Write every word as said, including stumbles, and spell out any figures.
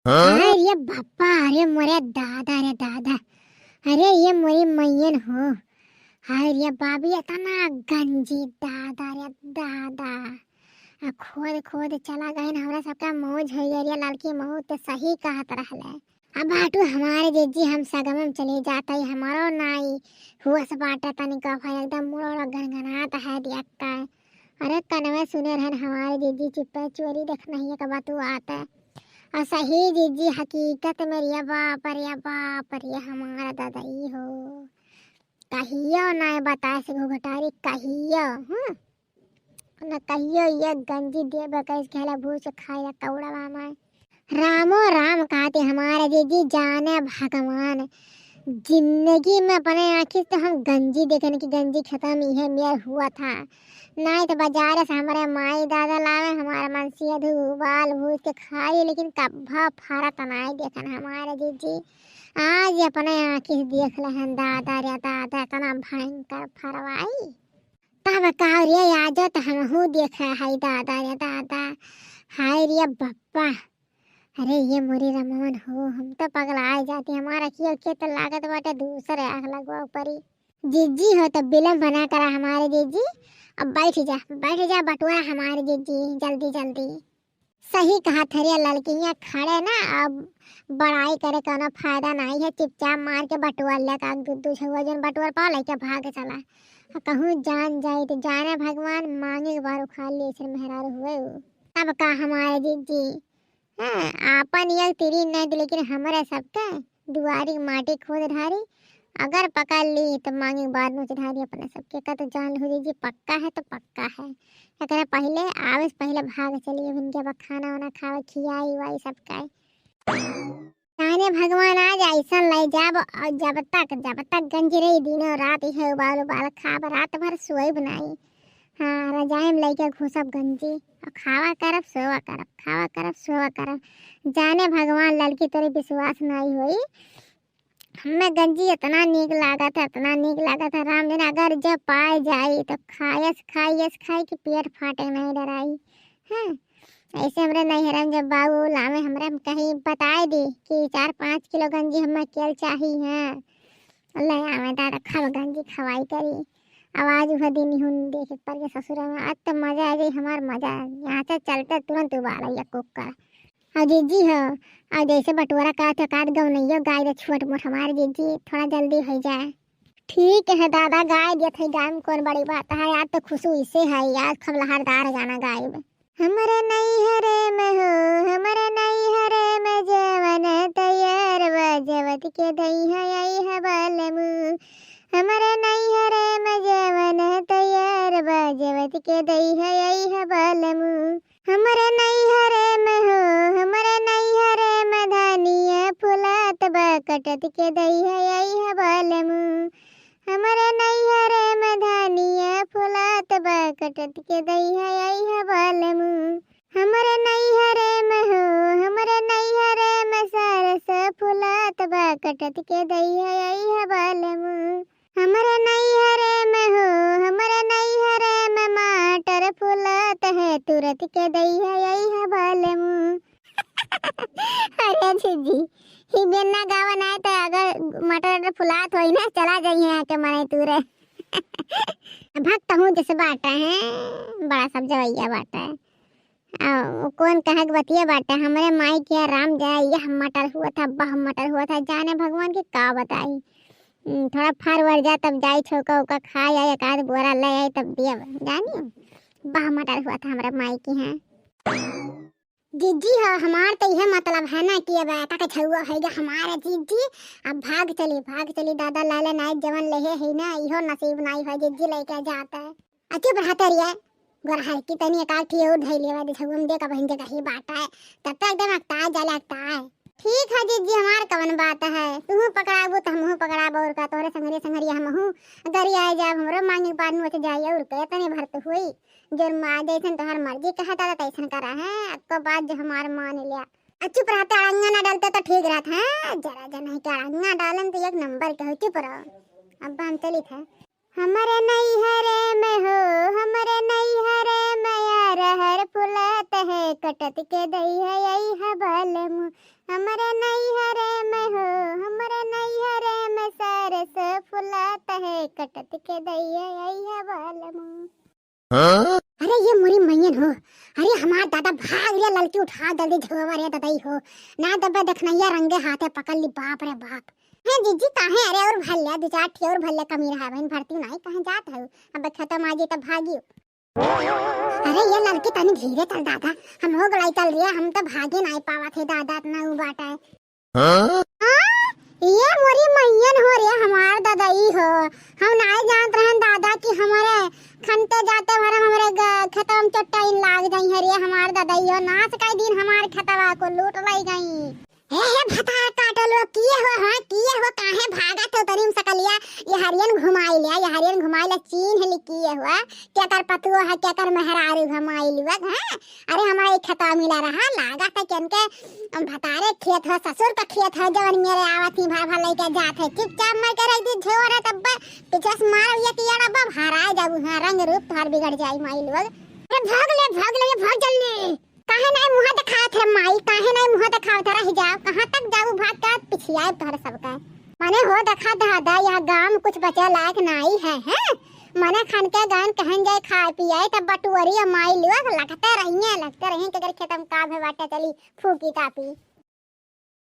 अरे ये बापा, अरे मोरे दादा रे दादा, अरे ये मोरी मैयन हो। हाय रे बाबी, इतना गंजी दादा रे दादा। आ खोद खोद चला गइन, हमरा सबका मौज होइ गइ रे, ललकी मऊ त सही कहत रहले। अब बाटू हमारे जिज्जी, हम सगमम चली जात हई, हमरो नाई हुअस बाटे तनिका भाई, एकदम मुड़ो गनगनात है दियक्का। अरे कनवे सुने रहन हमारे जिज्जी, चुप्पे चोरी देख नहीं एक बतुआत। और सही जिज्जी, हकीकत में रे बाप रे बाप रे हमारा दादा ई हो। कहियो नाई बताए से घुघटारी, कहियो, हम्म। न कहियो ये गंजी देबे कइस खेला भूस खाए कौड़वा में। रामो राम कहते हमारे जिज्जी, जाने भगवान। जिंदगी में अपने आँखी से हम गंजी देखन कि गंजी खत्म इहे मेर हुआ था। नाई तो बाजार से हमरे माई दादा लावे, हमारे मनसिया धू उबाल भूज के खाई, लेकिन कब्बा फरत नाई देखन हमारे जिज्जी। आज अपने आँखी से देख लेहन दादा रे दादा, इतना भयंकर फरवाई। तब का रे, आजो त हमहू देखे हई दादा रे दादा। हाय रे बप्पा, अरे ये मोरी रमवन हो, हम तो पगलाए जाती, हमार अखिया उखिया तो लागत बाटे दूसरे आँख लगवा परी। जिज्जी हो तो बिलम बना करा हमारे जिज्जी, अब बैठ जा, बैठ जा बटुआ हमारे जिज्जी, जल्दी जल्दी। सही कहा थरिया ललकिया खड़े ना, अब बड़ाई करे कौनो फायदा नाई है, चुपचाप मार के बटुआ ले का दू दू छुआ जौन बटुआ पाओ लेके भाग चला। आ कहूँ जान जाई तो जाने भगवान मांगे के बार उखाड़ लिए, ऐसे मेहरारू हुए उ। तब का हमारे जिज्जी, हाँ, आपन एक तिरी नहीं दी, लेकिन हमरे सबके दुआरी माटी खोद ढारी, अगर पकड़ ली तो मांगे के बार नोच ढारी अपने सबके। का तो जान लो जिज्जी, पक्का है तो पक्का है। एकरे पहिले आवे से पहिले भाग चली, अब इनके अब खाना वाना खावे, खियाई वाई सबके। जाने भगवान आज ऐसन ले जाब, और जब तक, जब तक गंजी रही दिनों रात इहे उबाल उबाल खाब, रात भर सोइब नाई। हाँ, रजाई में लेके घुसब गंजी, और खावा करब सोवा करब, खावा करब सोवा करब। जाने भगवान ललकी तोरे विश्वास नाई होई। हमें गंजी इतना नीक लागत है, इतना नीक लागत है, राम दिन अगर जब पाए जाई तो खायस खाइयस खाई कि पेट फाटे नहीं डराई। हाँ, ऐसे हमरे नैहरन जब बाबू लावे हमरे, हम कहीं बताए दी कि चार पाँच किलो गंजी हमें केल चाही है, ले आवे दादा, खब गंजी खवाई करी। अब आज वह दिन ही हुन देखे पर के ससुरा में, आज तो मजा आ जाई हमार मजा, यहाँ से चलते तुरंत उबाल आइए कुकर। और जिज्जी हो, और जैसे बटोरा का तो काट गौनैयो गाय दे छोट मोट हमारे जिज्जी, थोड़ा जल्दी हो जाए। ठीक है दादा, गाय दिया था, गाय में कौन बड़ी बात है, आज तो खुशू इसे है, आज खब लहरदार गाना गायब। हमरे नैहरे में हो, हमरे नैहरे में जेवन तैयार बा, जेवत के दई है आई है बालमू। हमरे नैहरे में जेवन तैयार बा, जेवत के दई है आई है बालमू। हमरे नैहरे में हो, हमरे नैहरे में धनिया फुलात बा, कटत के दई है आई है बालमू। हमरे नैहरे में धनिया फुलात बा, कटत के दई है आई है बालमू। हमरे नैहरे में हो, हमरे नैहरे में सरस फुलात बा, कटत के दई है आई है बालमू। हमरे नैहरे में हो, हमरे नैहरे में माटर फुलात है, तुरत के दई है आई है बालमू। अरे जिज्जी, ही बेन्ना गावन आए तो अगर मटर अटर फुलात होई ना, चला जाइए आके मने तूरे। भक्त हूँ जैसे बाटा है, बड़ा सब जवैया बाटा है। आ, वो कौन कहे के बतिया बाटे, हमरे माई के राम जाए, यह मटर हुआ था, बह मटर हुआ था, जाने भगवान के का बताई। हम्म, थोड़ा फरवर जा तब जाई, छौका उका खाए आई, एक आध बोरा ले आई तब दिया जानी, बह मटर हुआ था हमरे माई के यहाँ। जिज्जी हो, हमार तो यह मतलब है ना कि अब ऐसा का छुआ है गया हमारा जिज्जी। अब भाग चली, भाग चली, दादा लाले नाई जवन लेहे है ना, इहो नसीब नाई हो जिज्जी लेके जाता है। अच्छे बढ़ाते रहिए, गोरहर की तनी एक आध ठियो धई लेवा दे छुआ में, देखा बहन जगह ही बाटा है, तब तक एकदम अकता जाला अकता है। ठीक है जिज्जी, हमार कवन बात है, तू पकड़ाबू तो हमहू पकड़ाब, और का तोरे संगरी संगरी हमहू गरी आए जाब, हमरो मांगे के बाद नोच जाई, और के तनी भर तो हुई। जोर मार जैसन तोहार मर्जी कहा दादा तैसन करा है, अक्को बात जो हमार मान लिया। आ चुप रहते, अड़ंगा ना डालते तो ठीक रहत है, जरा जन है कि अड़ंगा डालन तो एक नंबर के हो, चुप रहो। अब हम चलित है। हमरे नैहरे में हो, हमरे नैहरे में अरहर फुलात है, कटत के दई है, आई है बालमू। हमरे नैहरे में हो, हमरे नैहरे में सरस फुलात है, कटत के दई है, आई है बालमू। अरे ये मोरी मैयन हो, अरे हमार दादा भाग रे, ललकी उठा जल्दी झोवा रे ददई हो, ना दबे देखनैया रंगे हाथे पकड़ ली, बाप रे बाप। हे जीजी काहे, अरे और भर ले, दो चार ठी और भर ले, कमी रहा बहन, भरती नहीं, कहाँ जात है, अब खत्म आ जी तब भागी। अरे ये ललकी तनी धीरे चल दादा, हम हो गलाई चल रही है, हम तो भागे नहीं पावत है दादा, इतना ऊ बाटा है। हाँ? ये मोरी मैयन हो रे हमार ददई हो, हम नाई जानत रहन दादा कि हमरे खनते जाते भर हमरे ग-, खेतवा में चट्टाइन लाग जाई है रे हमार ददई हो, नास कई दिन हमार खेतवा को लूट लई गई। हे, हे भतार काटो लो, किए हो, हाँ, किए हो, काहे भागत हो तनी सकलिया, ये हरियन घुमाई लिया, ये हरियन घुमाई लिया, चीन है ली किए हो, केकर पतुओ है, केकर मेहरारू है, माई लुअग, हाँ? अरे हमारा एक खेतवा मिला रहा, लागत है कि इनके भतारे खेत है, ससुर का खेत है, जवन मेरे आवत ही भर भर लेके जात है, चुपचाप मैं के रख दी झोरा तब पीछे से मार ये किया डब्बा भराए जाबू, हाँ, रंग रूप तोहर बिगड़ जाई माई लुअग। अरे भाग ले, भाग ले, भाग जल्दी। काहे नाई मुँह देखावत है माई, काहे नाई मुँह देखावत है, रह जाओ, कहाँ तक जाऊ भाग के पिछियाए तोहरे सबका। माने हो देखा दादा, यह गाँव में कुछ बचे लायक नाई है, हैं? मने खन के गन कहन जाए खाए पिए, तब बटुअरी और माई लुअग लगते रहिए, लगते रहिए कि अगर खेत में का भे बाटे चली फूकी कापी।